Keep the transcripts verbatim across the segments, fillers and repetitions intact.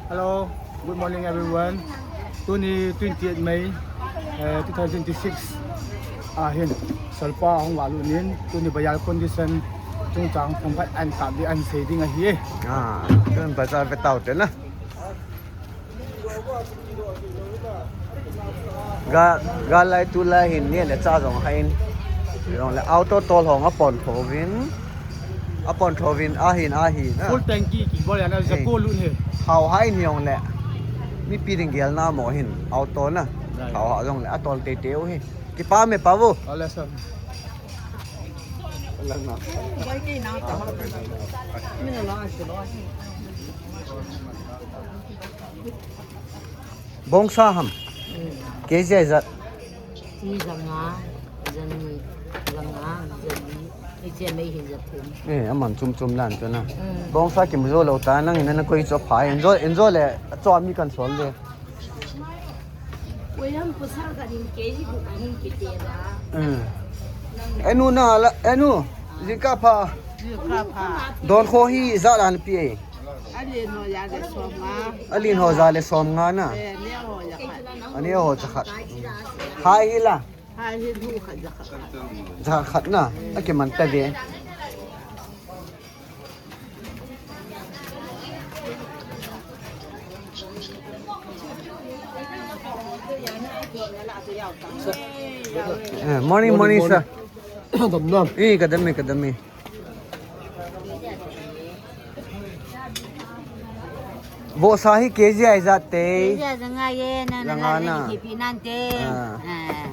Hello, good morning everyone. Tuni twenty-eight May, eh, two thousand twenty-six ahin, solpa hung valut in, tuni bazar condition chungchang pumkhat an kap ding an sei ding ahi. Ah, tun bazar ve tau te na. Ga, ga lai tu lai hin ni le cha jong hain. Jong le auto tol hong a pon thovin. A pon thovin ahin ahin. Full tanky kibol ya na, eh, za ko lun he. Hao hain jong le. Mipi ding gel na mo hin auto na. Hao ha jong le a tol te te u hi. Kipa me pa vo. Ala sa. Bongsa ham. K G ijat? Ni zanga, zani, zanga, zani. Iche mei hin za thum. Eh, aman chum chum dan chu na. Mm. Bongsa kim zo lo ta nang in na koi cho pha. Enjoy, enjoy le cho mi kan sol le. Wayang pusar ka din K G bu ka hin kiti da. Mm. Enu na la, enu. Jingkah pha. Jingkah pha. Don kho hi za dan pi e. Alin ho za le som nga. Alin ho za le som nga na. Eh, ne ho za khat. Ane ho za khat. Hai hi la. Hai hi lu khat za khat. Za khat na. Ake man ta ve. Eh, morning, morning, sir. Kadam nam. Eh, kadam e, kadam e. Vohsa hi K G a ijat te? K G a zanga e, na, na, zanga na. Kipi nan te. Ah. Ah.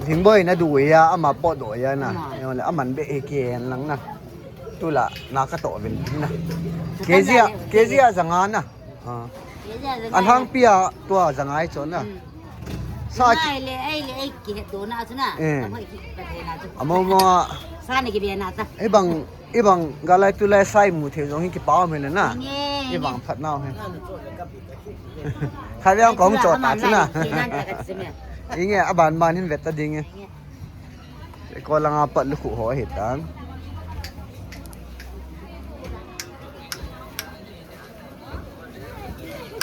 Lhingboi na du ya, ama pot do ya na. Ama. Yo le, aman be he ke lang na. Tula, na ka to vin na. K G a, K G a zanga na. Ah. K G a zanga. An hang pia tua zanga i chon na. Hmm. Sa ki- Ngai le, ai le, ai ki he to na chu na. Eh. Amo ki pa te na chu. Amo mo. Sa ni ki be na ta. Ei bang Ibang galai tulai sai mu thei jong hi kipa um hile na. Inge, inge. Ibang phat nau hi. Kha liang kong chot ta chu na. Inge, aban ban hin vet ta ding e. Inge. Ko langa pat lukhu ho hi tan.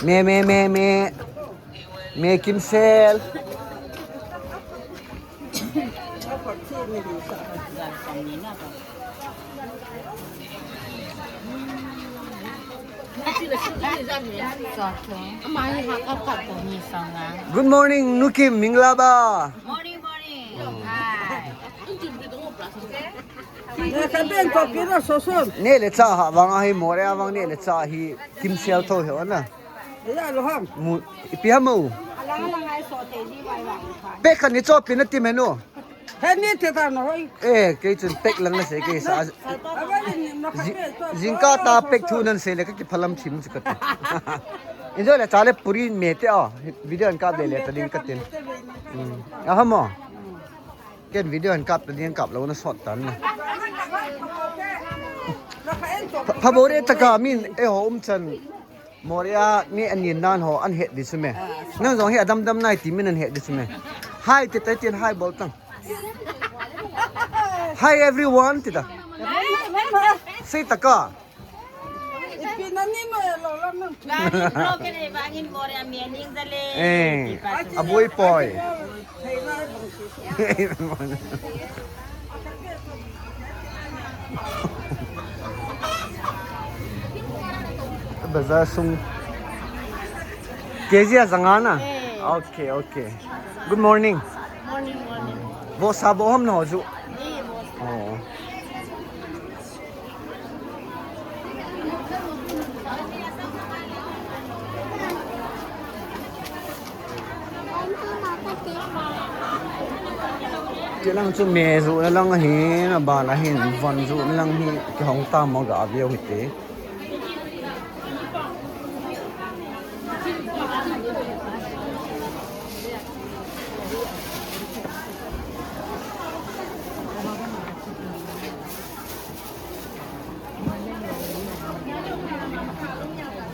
Me, me, me, me. Me kimsel. Good morning, Nu Kim, Minglaba. Morning, morning. Hi. Ne le cha ha vang ahi, Moreh a vang ne le cha hi kimsel tho hi ona. Mu, ipi ham u? Alang alang ai so te ji bai bai. Pek khat ni cho pi na ti menu. He ni te ta no hoi. Eh, kei chun pek lang na sei kei sa. Jingkah ta pek thu nan sei le ka kiphalam thim chu ka ti. Injo le cha le puri me te o. Video an kap le le ta ding ka tin. Hmm. Aha mo. Ken video an kap ta ding kap lo na sot tan na. Pha, pha bo re ta ka min e ho um chan. Moreh a mi an nin dan ho an het di chu me. Nang jong hi adam dam nai ti min an het di chu me. Hi ti tai tin hi bol tang. Hi everyone ti ta. Sei ta ka. Ipi na ni mo lo lo nang. Bangin bro ke ne bangin Moreh a mi an ning da le. Eh. Abui poi. Bazar sung. K G a zanga na? Eh. Okay, okay. Good morning. Morning, morning. Vohsa bo ham na ho ju? Eh, vohsa. Oh. Ti lang chu me ju na lang ahin, aban ahin, von ju na lang hi, kihong ta mo ga view hi te.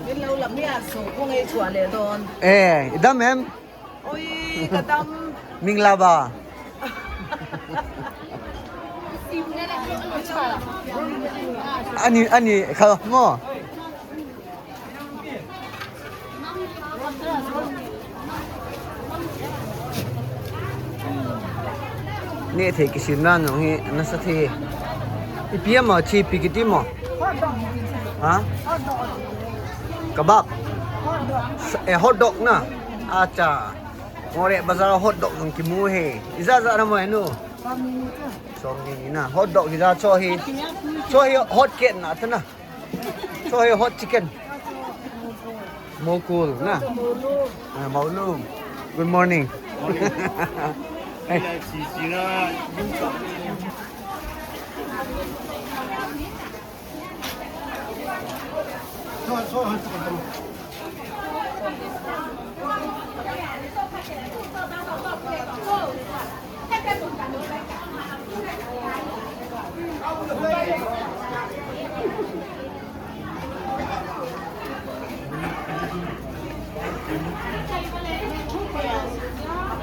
Min lo lam hi a sung kung ei chua le don. Eh, i dam em? Oi, ka dam. Ming lava. Ani, ani, kha mo. Neh thei kisim nan jong hi nasa thei. Ipi ama chi ipi kiti mo? Ha? Kebab. S- Eh, hot dog na. Acha. Moreh bazar hot dog jong kimu hi. Ijat jat na mo nu. Somni na. Hot dog ijat cho hi. Cho hi hot ken na ta na. Cho hi hot chicken. Mokul na. Ah, Maulum. Good morning. Hey.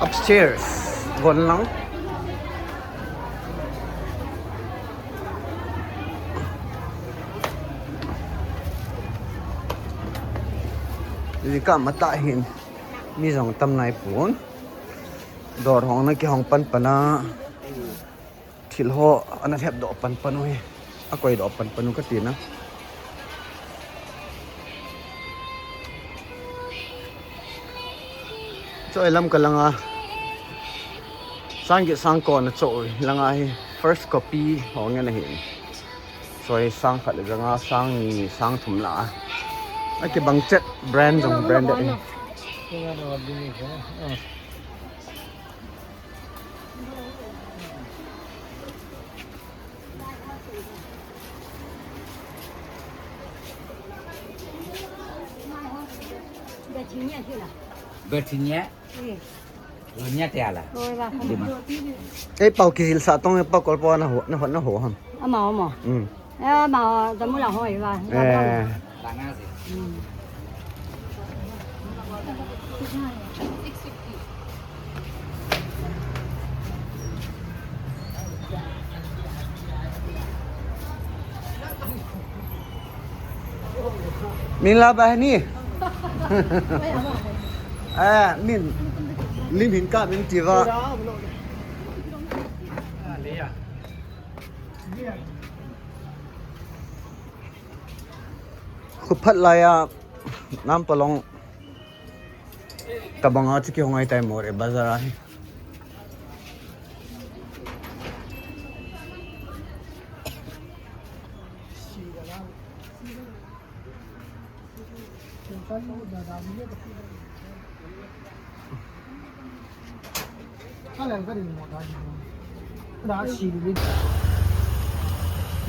Upstairs. Gon lang. Jingkah matah hin mi jong tam nai pon. Dor hong na kihong pan pan a. Thil ho ana lhep doh pan pan u hi. Akoi doh pan pan u kati na. Choi lam ka langa. Sang get sang ko na choi langa hi. First copy ho ngen ahi. Choi sang khat le janga sang ni sang thum la. Akibang chet brand jong branded hi. Bertinya. Bertinya. Eh. Lunya tiala. Oi, ba. Lima. Eh, pau kijilsa tong, eh, pau kolpo na ho, na ho, na ho ham. Ama, ama. Hmm. Eh, ama, tamu la ho, eh, ba. Eh. Langa si. Hmm. Min la ba ni. Eh, min. Lim hin ka min ti va. Khuphat laiya, Nampalong. Tabang a chu kihong ahitai Moreh bazar a hi.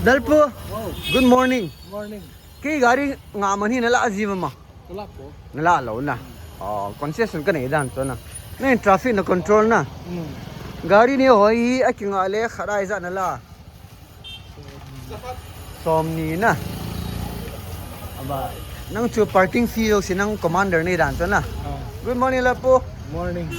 Dalpu, good morning. Morning. Kei gari nga man hi nala jiu ma? Nala lou na. Oh, concession kanei dan chu na. Nei traffic na control na. Hmm. Gari nei hoi hi akinga le khat a ijat nala. Somni na. Aba, nang chu parking fee jouse nang commander nei dan chu na. Ah. Good morning, Lapu. Morning.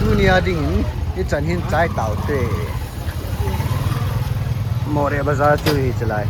Tunia dingin, hichan hin chai taute. Moreh bazar chu hi chulai.